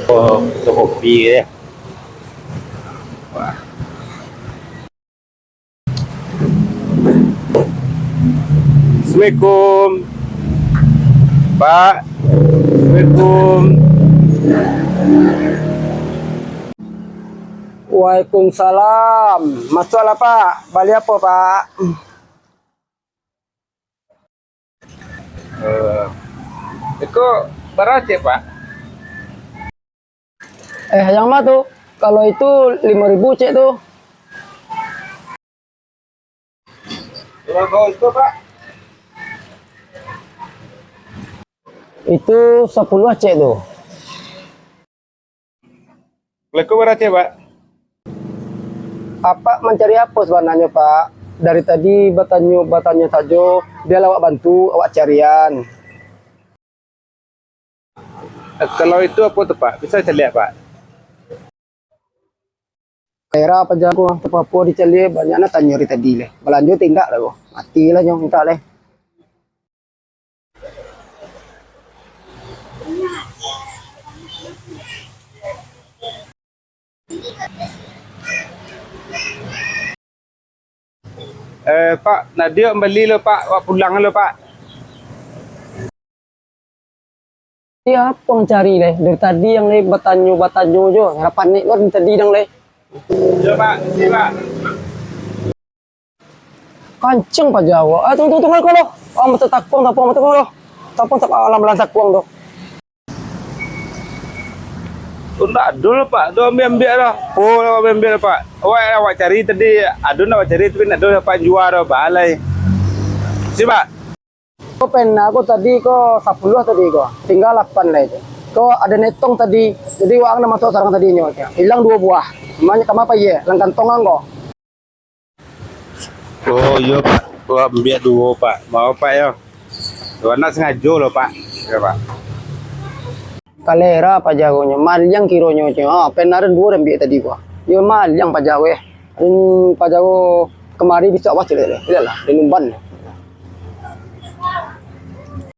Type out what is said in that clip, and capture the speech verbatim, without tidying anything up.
Oh, tu kopi ya. Wah. Assalamualaikum. Pak. Assalamualaikum. Waalaikumsalam. Masuaklah, Pak. Bali apo, Pak? Eh, iko bara cek, Pak? Eh, yang ma tu? Kalau itu limo ribu cek tu. Kalau iko, Pak? Itu sapuluah cek tu. Kalau iko bara cek, Pak? Apak mancari apo sabananyo, Pak? Dari tadi batanyo-batanyo sajo, bialah awak bantu, awak carian. Eh, kalau itu apo tu, Pak? Bisa caliak, Pak? Kira paja ko, apo-apo dicaliak, banyak nan tanyo dari tadi leh. Balanjo ti indak lah ko. Matilah nyo, mintak leh. Eh, Pak, Nadia bali lo, Pak. Wak pulang lo, Pak. Iyo, apo ang cari leh? Dari tadi ang leh batanyo-batanyo jo. Ngarah panik ko dari tadi dang leh. Iyo, Pak. Isi, Pak. Kancang paja awak. Ah, tunggu, tunggu, tunggu, lo. Ang batatakuang, tapuang, batatakuang, lo. Tapuang, tap-, alam-alam takuang tu. Tu ndak ado lah, Pak. Tu ambiak-ambiak lah. Oh, lah ambiak-ambiak lah, Pak. Awak, awak cari tadi, ado nak awak cari, tapi ndak ado lah, Pak, jua dah, balai. Si, Pak. Ko pena ko tadi ko sapuluah tadi ko. Tingga lapan lai tu. Ko ado netong tadi. Jadi, wak ang nan masuak sarang tadi nyo. Ilang duo buah. Banyak kama apa iye? Lang kantong ang ko. Oh, iyo, Pak. Wak ambiak duo, Pak. Maaf, Pak, yo. Wak ndak sangajo lo, Pak. Iyo, Pak. Kalera paja ko nyo, maliang kironyo nyo. Ha, pena duo ambiak tadi ko. Yo maliang paja ko, eh. Paja ko kamari bisuak awak caliak deh. Lieklah, di lumban.